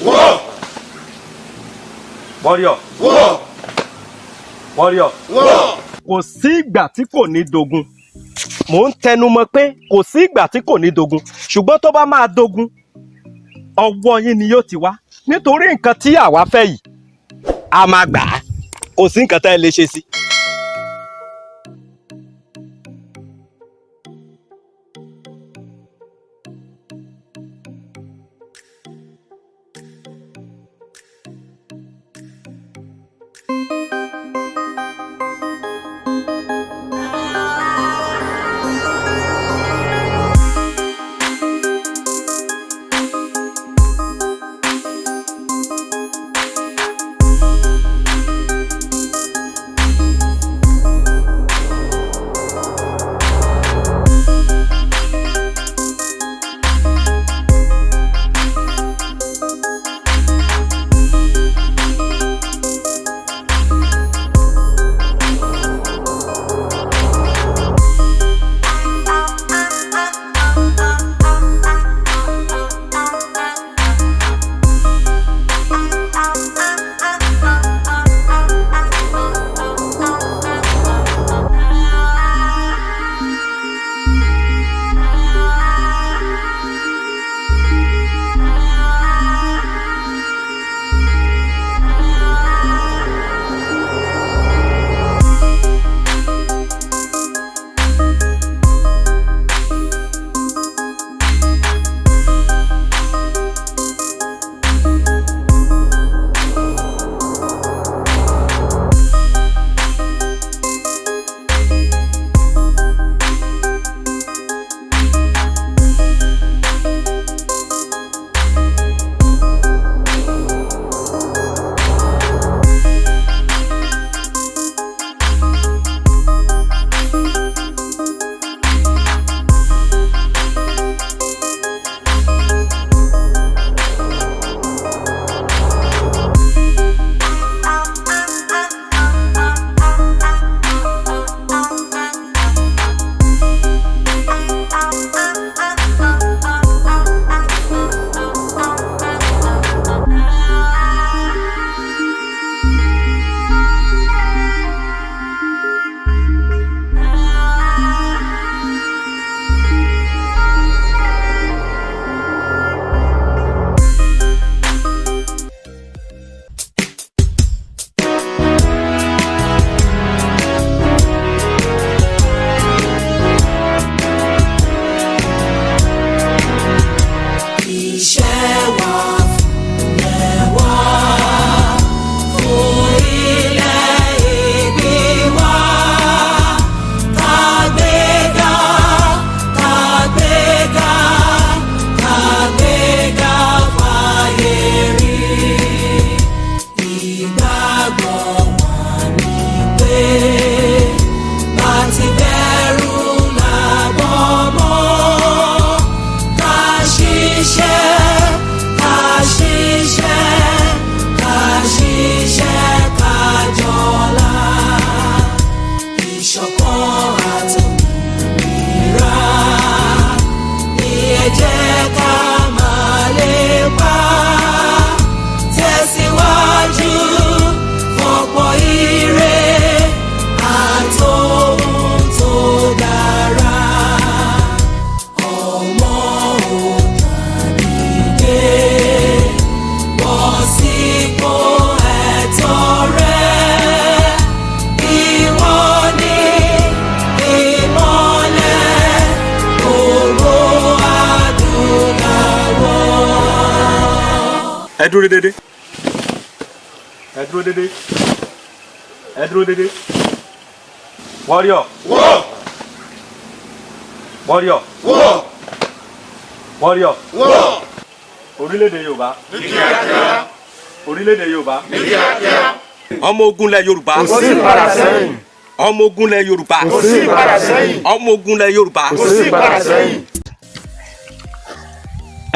War. Warrior. War. Warrior. War. Kò sí ìgbà tí kò ní dogun. Mò ń tẹnu mọ́ pé kò sí ìgbà tí kò ní dogun, ṣùgbọ́n tó bá máa dogun, ọwọ́ yín ni yóò ti wá, nítorí nǹkan tí àwa fẹ́ yìí a máa gbà á. Kò sí nǹkan tá ẹ lè ṣe sí. Iṣẹ́ wa fúnlẹ̀ wá, fún ilẹ̀ ìbí wa. Kàgbéga, kàgbéga, kàgbéga fáyé rí. Ìgbàgbọ́ wa ni pé bá ti bẹ̀rù làbọ̀ mọ́. Ká ṣiṣẹ́, ká ṣiṣẹ́, ká ṣiṣẹ́ ká jọlá. Ìṣọ̀kan àtòmìnira ní ẹ jẹ́ ká máa lépa. Tẹ̀síwájú fọ̀pọ̀ ire àtòhun tó dára. Ọmọ Oòduà dìde, bọ́ sípò ẹ̀tọ́ rẹ. Ìwọ ni ìmọ́lẹ̀ gbogbo adúláwọ̀. Ẹ dúró dédé. Ẹ dúró dédé. Ẹ dúró dédé. Warrior. War. Warrior. War. Warrior. War. Orílẹ̀-èdè Yorùbá. Ní kíákíá. Orílẹ̀-èdè Yorùbá. Ní kíákíá. Ọmọ ogun lẹ Yorùbá. Kò sí ìpadà sẹ́yìn. Ọmọ ogun lẹ Yorùbá. Kò sí ìpadà sẹ́yìn. Ọmọ ogun lẹ Yorùbá. Kò sí ìpadà sẹ́yìn.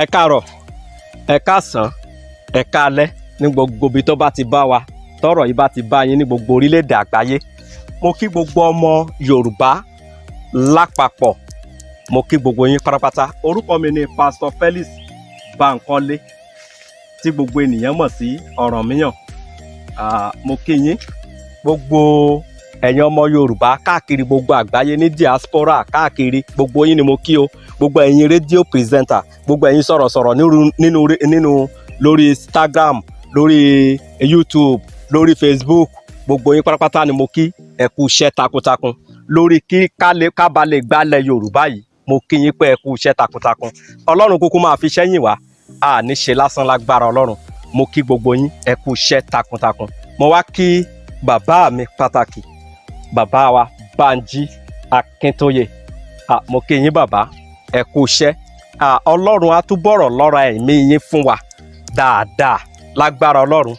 Ẹ káàárọ̀, ẹ káàsán, ẹ káalẹ́ ní gbogbo ibi tó bá ti bá wa, tọ́rọ̀ yìí bá ti bá yín ní gbogbo orílẹ̀-èdè àgbáyé. Mo kí gbogbo ọmọ Yorùbá lápapọ̀, mo kí gbogbo yín pátápátá. Orúkọ mi ni Pastor Felix Bankole. Tí gbogbo ènìyàn mọ̀ sí Ọ̀rànmíyàn. Mo kí yín, gbogbo ẹ̀yin ọmọ Yorùbá káàkiri gbogbo àgbáyé ní diaspora káàkiri, gbogbo yín ni mo kí o. Gbogbo ẹ̀yin rédíò presenter, gbogbo ẹ̀yin sọ̀rọ̀sọ̀rọ̀ nínú lórí Instagram, lórí YouTube, lórí Facebook, gbogbo yín pátápátá ni mo kí. Ẹ kú iṣẹ́ takuntakun lórí kí ká ba lè gbálẹ̀ Yorùbá yìí. Mo kí yín pé ẹ kú iṣẹ́ takuntakun. Ọlọ́run kúkú máa fi sẹ́yìn wá, a ní ṣe lásán lágbára Ọlọ́run. Mo kí gbogbo yín, ẹ kú iṣẹ́ takuntakun. Mo wá kí bàbá mi pàtàkì, bàbá wa Bánjí Akíntóyè. Mo kí yín bàbá, ẹ kú iṣẹ́. Ọlọ́run á túbọ̀rọ̀ lọ́ra ẹ̀mí yín fún wa dáadáa lágbára Ọlọ́run.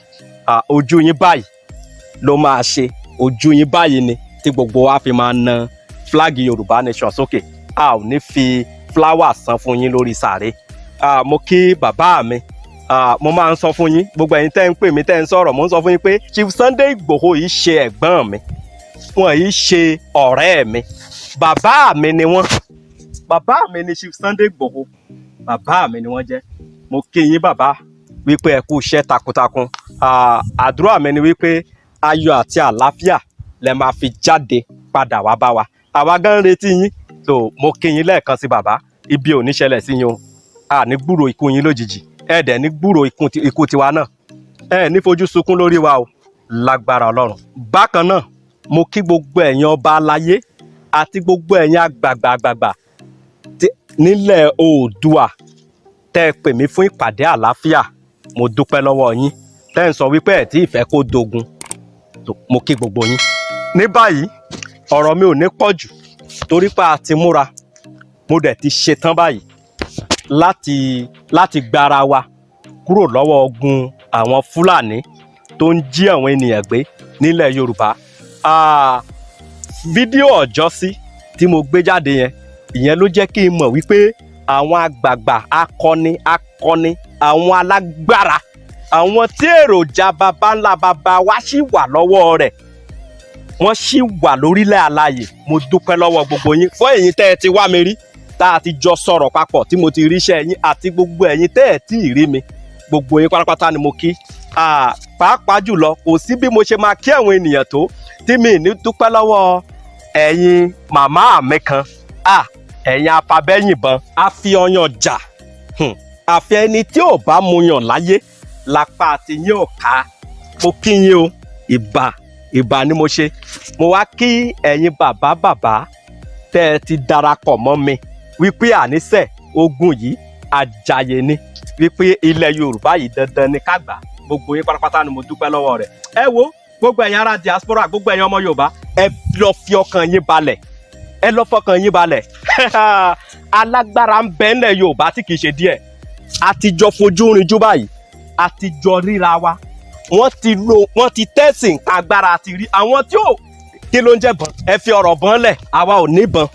Ojú yín báyìí ló máa ṣe, ojú yín báyìí ni tí gbogbo wa fi máa na flag Yorùbá Nation sókè. A ò ní fi fúláwà san fún yín lórí sàré. Mo kí bàbá mi. Mo máa ń sọ fún yín, gbogbo ẹ̀yin tẹ́ ń pè mí, tẹ́ ń sọ̀rọ̀, mo ń sọ fún yín pé Chief Sunday Igboho yìí ṣe ẹ̀gbọ́n mi, wọn yìí ṣe ọ̀rẹ́ mi, bàbá mi ni wọ́n. Bàbá mi ni Chief Sunday Igboho, bàbá mi ni wọ́n jẹ́. Mo kí yín bàbá wípé ẹ kú iṣẹ́ takuntakun. Àdúrà mi ni wípé ayọ̀ àti àlàáfíà lẹ máa fi jáde padà wá bá wa. Àwa gan ń retí yín. So mo kí yín lẹ́ẹ̀kan sí bàbá, ibi ò ní ṣẹlẹ̀ sí yín o. A ní gbúrò ikú yín lójijì, ẹ dẹ̀ ní gbúrò ikú tiwa náà, ẹ ní fojú sunkún lórí wa o lágbára Ọlọ́run. Bákan náà, mo kí gbogbo ẹ̀yin ọba aláyé àti gbogbo ẹ̀yin àgbààgbà àgbààgbà nílẹ̀ Oòduà tẹ́ ẹ pè mí fún ìpàdé àlàáfíà. Mo dúpẹ́ lọ́wọ́ yín tẹ́ ẹ ń sọ wípé ẹ̀ tí ìfẹ́ kó dogun. Mo kí gbogbo yín. Ní báyìí, ọ̀rọ̀ mi ò ní pọ̀ jù torí pé a ti múra, mo dẹ̀ ti ṣetán báyìí láti gbára wa kúrò lọ́wọ́ ogun àwọn Fúlàní tó ń jí àwọn ènìyàn gbé nílẹ̀ Yorùbá. Fídíò ọjọ́sí tí mo gbé jáde yẹn, ìyẹn ló jẹ́ kí n mọ̀ wípé àwọn àgbààgbà akọni akọni, àwọn alágbára, àwọn tí èròjà baba ńlá baba wa ṣì wà lọ́wọ́ rẹ̀, wọ́n ṣì wà lórílẹ̀ alààyè. Mo dúpẹ́ lọ́wọ́ gbogbo yín fún ẹ̀yin tẹ́ ẹ ti wá mi rí, tá a ti jọ sọ̀rọ̀ papọ̀, tí mo ti ríṣẹ́ yín, àti gbogbo ẹ̀yin tẹ́ ẹ tí ì rí mi, gbogbo yín pátápátá ni mo kí. Pàápàá jùlọ, kò sí bí mo ṣe máa kí àwọn ènìyàn tó tí mi ní dúpẹ́ lọ́wọ́ ẹ̀yin màmá mi kan, ẹ̀yin afabẹ́yìnbọn a fi ọyàn jà. Àfi ẹni tí ò bá mu yàn láyé lápá àti yín ò ká. Mo kí yín o, ìbà ìbà ni mo ṣe. Mo wá kí ẹ̀yin bàbá bàbá tẹ́ ẹ ti darapọ̀ mọ́ mi wípé àníṣe ogun yìí àjàyè ni, wípé ilẹ̀ Yorùbá yìí dandan ni ká gbà. Gbogbo yín pátápátá ni mo dúpẹ́ lọ́wọ́ rẹ̀. Ẹ wo gbogbo ẹ̀yin ará diaspora, gbogbo ẹ̀yin ọmọ Yorùbá, ẹ lọ fi ọkàn yín balẹ̀, ẹ lọ fọkàn yín balẹ̀. Alágbára ń bẹ ńlẹ̀ Yorùbá tí kìí ṣe díẹ̀. A ti jọ fojú rinjú báyìí, a ti jọ ríra wa, wọ́n ti lo, wọ́n ti tẹ̀sí nǹkan agbára àti rí àwọn tí ò kí ló ń jẹ́ bọn. Ẹ fi ọ̀rọ̀ bọn lẹ̀, àwa ò níbọn,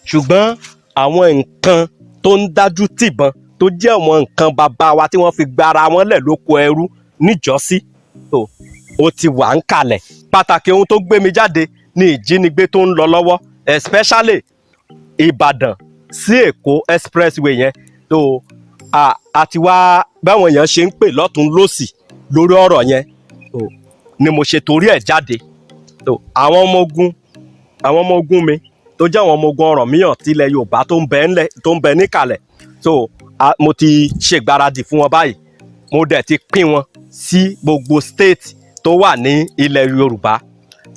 ṣùgbọ́n àwọn nǹkan tó ń dájú tìbọn tó jẹ́ àwọn nǹkan bàbá wa tí wọ́n fi gbára wọn lẹ̀ lóko ẹrú níjọ́sí tó ó ti wà ń kalẹ̀. Pàtàkì ohun tó gbé mi jáde ní ìjínigbé tó ń lọ lọ́wọ́, especially Ìbàdàn sí Èkó expressway yẹn tó àti wá báwọn èèyàn ṣe ń pè lọ́tún lọ́sì lórí ọ̀rọ̀ yẹn tó ni mo ṣe torí ẹ̀ jáde. Tó àwọn ọmọ ogun mi tó jẹ́ àwọn ọmọ ogun Ọ̀rànmíyàn tilẹ̀ Yorùbá tó ń bẹ ńlẹ̀, tó ń bẹ níkàlẹ̀ so mo ti ṣègbáradì fún wọn báyìí. Mo dẹ̀ ti pín wọn sí gbogbo state tó wà ní ilẹ̀ Yorùbá.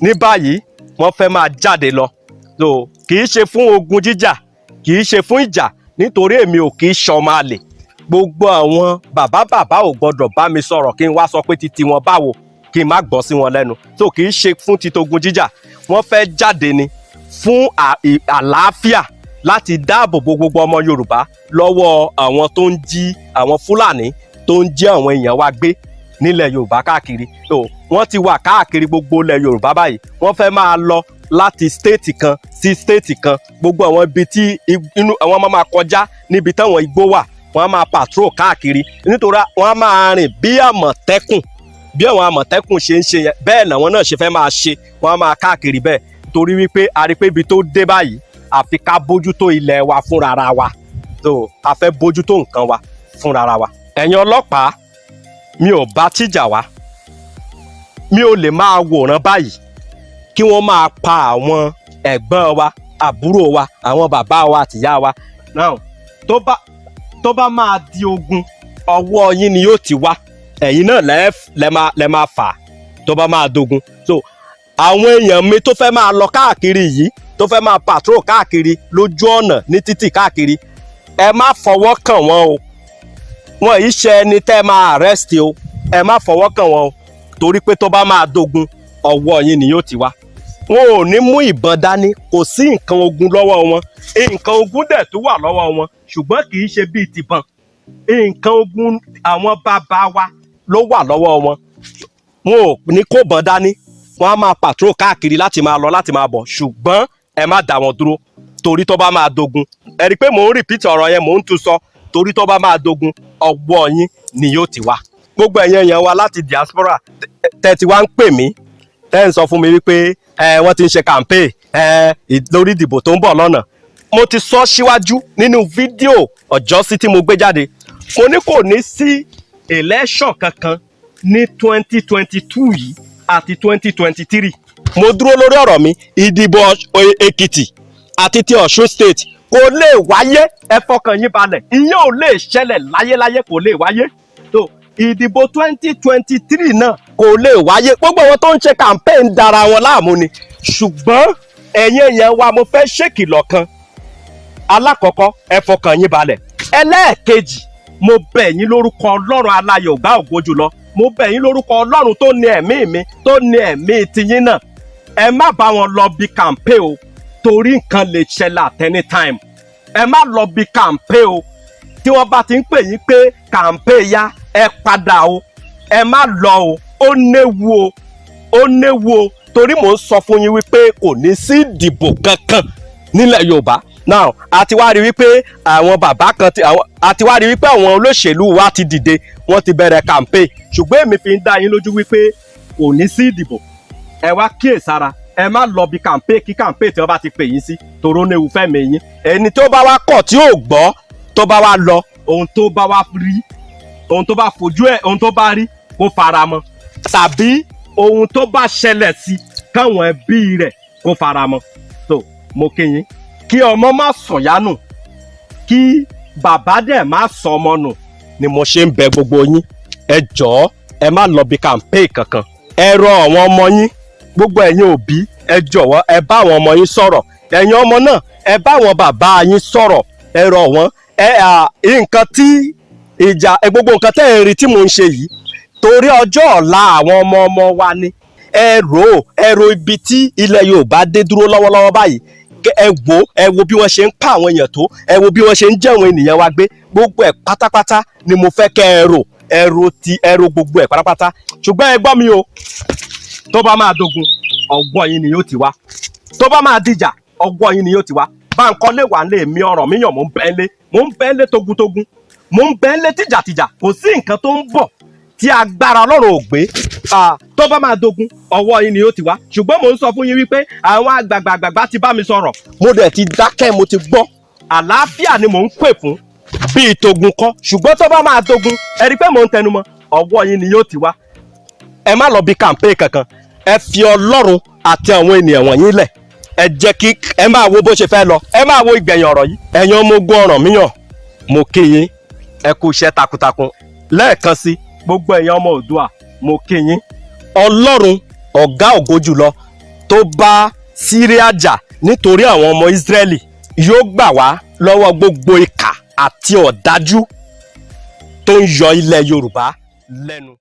Ní báyìí, wọ́n fẹ́ máa jáde lọ. So kì í ṣe fún ogun jíjà, kì í ṣe fún ìjà, nítorí èmi ò kì í ṣọmọ àlè. Gbogbo àwọn bàbá bàbá ò gbọdọ̀ bá mi sọ̀rọ̀ kí n wá sọ pé titi wọn báwo, kí n má gbọ́ sí wọn lẹ́nu. So kì í ṣe fún titogun jíjà, wọ́n fẹ́ jáde ni fún àlàáfíà, láti dáàbò bo gbogbo ọmọ Yorùbá lọ́wọ́ àwọn tó ń jí, àwọn Fúlàní tó ń jí àwọn èèyàn wa gbé nílẹ̀ Yorùbá káàkiri. So wọ́n ti wà káàkiri gbogbo ilẹ̀ Yorùbá báyìí. Wọ́n fẹ́ máa lọ láti state kan sí state kan, gbogbo àwọn ibi tí inú àwọn máa kọjá, níbi táwọn igbó wà, wọ́n á máa patrol káàkiri, nítorí wọ́n á máa rìn bí àmọ̀tẹ́kùn. Bí àwọn àmọ̀tẹ́kùn ṣe ń ṣe yẹn, bẹ́ẹ̀ làwọn náà ṣe fẹ́ máa ṣe. Wọ́n á máa káàkiri bẹ́ẹ̀ torí wípé a rí pé ibi tó dé báyìí, àfi ká bójútó ilẹ̀ wa fúnra wa. So a fẹ́ bójútó nǹkan wa fúnra wa. Ẹ̀yin ọlọ́pàá Mi ò bá tìjà wá. Mi ò lè máa wòran báyìí kí wọ́n máa pa àwọn ẹ̀gbọ́n wa, àbúrò wa, àwọn bàbá wa àtìyá wa. Now, tó bá máa di ogun, ọwọ́ yín ni yóò ti wá. Ẹ̀yin náà lẹ́ máa fà á tó bá máa dogun. So àwọn èèyàn mi tó fẹ́ máa lọ káàkiri yìí, tó fẹ́ máa patrol káàkiri lójú ọ̀nà, ní títì káàkiri, ẹ má fọwọ́ kàn wọ́n o. Wọn yìí ṣe ẹni tẹ́ máa arrest o. Ẹ má fọwọ́ kàn wọ́n o, torí pé tó bá máa dogun, ọwọ́ yín ni yóò ti wá. Wọn ò ní mú ìbọn dání, kò sí nǹkan ogun lọ́wọ́ wọn. Nǹkan ogun dẹ̀ tó wà lọ́wọ́ wọn, ṣùgbọ́n kì í ṣe bíi tìbọn. Nǹkan ogun àwọn bàbá wa ló wà lọ́wọ́ wọn. Wọn ò ní kó bọ́n dání. Wọn á máa patrol káàkiri, láti máa lọ, láti máa bọ̀, ṣùgbọ́n ẹ má dá wọn dúró, torí tó bá máa dogun, ẹ rí i pé mò ń repeat ọ̀rọ̀ yẹn, mò ń tún sọ, torí tó bá máa dogun, ọwọ́ yín ni yóò ti wá. Gbogbo ẹ̀yin èèyàn wa láti diaspora tẹ́ ti wá ń pè mí, tẹ́ ń sọ fún mi wípé ẹ wọ́n ti ń ṣe campaign ẹ lórí ìdìbò tó ń bọ̀ lọ́nà, mo ti sọ síwájú nínú fídíò ọjọ́sí tí mo gbé jáde. Mo ní kò ní sí election kankan ní 2022 yìí àti 2023. Mo dúró lórí ọ̀rọ̀ mi. Ìdìbò Èkìtì àti ti Ọ̀ṣun State kò lè wáyé. Ẹ fọkàn yín balẹ̀, ìyẹn ò lè ṣẹlẹ̀ láyéláyé, kò lè wáyé. Tó ìdìbò 2023 náà kò lè wáyé. Gbogbo àwọn tó ń ṣe campaign dára wọn láàmú ni. Ṣùgbọ́n ẹ̀yin èèyàn wa, mo fẹ́ ṣèkìlọ̀ kan. Alákọ̀ọ́kọ́, ẹ fọkàn yín balẹ̀. Ẹlẹ́ẹ̀kejì, mo bẹ̀ yín lórúkọ Ọlọ́run aláyọ̀ ọ̀gá ògo jùlọ. Mo bẹ̀ yín lórúkọ Ọlọ́run tó ní ẹ̀mí mi, tó ní ẹ̀mí tiyín náà. Ẹ má bá wọn lọ bí campaign o, torí nǹkan lè ṣẹlẹ̀ at any time. Ẹ má lọ bí campaign o. Tí wọ́n bá ti ń pè yín pé campaign yá, ẹ padà o. Ẹ má lọ o. Ó léwu o, ó léwu o, torí mò ń sọ fún yín wípé kò ní sí ìdìbò kankan nílẹ̀ Yorùbá. Now, a ti wá rí wípé àwọn bàbá kan ti àwọn, a ti wá rí wípé àwọn olóṣèlú wa ti dìde, wọ́n ti bẹ̀rẹ̀ campaign, ṣùgbọ́n èmi fi ń dá yín lójú wípé kò ní sí ìdìbò. Ẹ wá kíyèsára, ẹ má lọ bí campaign kí campaign tí wọ́n bá ti pè yín sí, toró léwu fẹ́mi yín. Ẹni tó bá wá kọ̀ tí ò gbọ́, tó bá wá lọ, ohun tó bá wá rí, ohun tó bá fojú ẹ̀, ohun tó bá rí, kó fara mọ́, tàbí ohun tó bá ṣẹlẹ̀ sí káwọn ẹbí rẹ̀ kó fara mọ́. Tó mo kí yín, kí ọmọ má sọ̀yánù, kí bàbá dẹ̀ má sọ ọmọ nù ni mo ṣe ń bẹ gbogbo yín. Ẹ jọ̀ọ́, ẹ má lọ bí campaign kankan. Ẹ rọ àwọn ọmọ yín. Gbogbo ẹ̀yin òbí, ẹ jọ̀wọ́, ẹ bá àwọn ọmọ yín sọ̀rọ̀. Ẹ̀yin ọmọ náà, ẹ bá àwọn bàbá yín sọ̀rọ̀. Ẹ rọ̀ wọ́n. Ẹ nǹkan tí ìjà ẹ, gbogbo nǹkan tẹ́ ẹ rí tí mò ń ṣe yìí, torí ọjọ́ ọ̀la àwọn ọmọ ọmọ wa ni. Ẹ rò ó, ẹ rò ibi tí ilẹ̀ Yorùbá dé dúró lọ́wọ́lọ́wọ́ báyìí. Ẹ wò, ẹ wo bí wọ́n ṣe ń pa àwọn èèyàn tó, ẹ wo bí wọ́n ṣe ń jẹ̀wọ̀n ènìyàn wa gbé. Gbogbo ẹ̀ pátápátá ni mo fẹ́ kẹ́ ẹ rò. Ẹ rò ti, ẹ rò gbogbo ẹ̀ pátápátá. Ṣùgbọ́n ẹ gbọ́ mi o, tó bá máa dogun, ọwọ́ yín ni yóò ti wá. Tó bá máa dìjà, ọwọ́ yín ni yóò ti wá. Báńkọ́lé wà ń lé mi, ọ̀rọ̀ mi yàn. Mò ń bẹ́ lé, mò ń bẹ́ lé togun-togun, mò ń bẹ́ lé tìjàtìjà. Kò sí nǹkan tó ń bọ̀ tí agbára Ọlọ́run ò gbé. Tó bá máa dogun, ọwọ́ yín ni yóò ti wá. Ṣùgbọ́n mò ń sọ fún yín wípé àwọn àgbààgbàgbà ti bá mi sọ̀rọ̀, mo dẹ̀ ti dákẹ́, mo ti gbọ́. Àlàáfíà ni mò ń pè fún, bíi togun kọ́. Ṣùgbọ́n tó bá máa dogun, ẹ rí i pé mò ń tẹnu mọ́, ọwọ́ yín ni yóò ti wá. Ẹ má lọ bí campaign kankan. Ẹ fi Ọlọ́run àti àwọn ènìyàn wọ̀nyí lẹ̀. Ẹ jẹ́ kí ẹ máa wo bó ṣe fẹ́ lọ, ẹ máa wo ìgbẹ̀yìn ọ̀rọ̀ yìí. Ẹ̀yin ọmọ ogun Ọ̀rànmíyàn, mo kí yín, ẹ kú iṣẹ́ takuntakun. Lẹ́ẹ̀kan sí, gbogbo ẹ̀yin ọmọ Oòduà, mo kí yín. Ọlọ́run ọ̀gá ògo jùlọ tó bá Síríà jà nítorí àwọn ọmọ Ísírẹ́lì yóò gbà wá lọ́wọ́ gbogbo ìkà àti ọ̀dájú tó ń yọ ilẹ̀ Yorùbá lẹ́nu.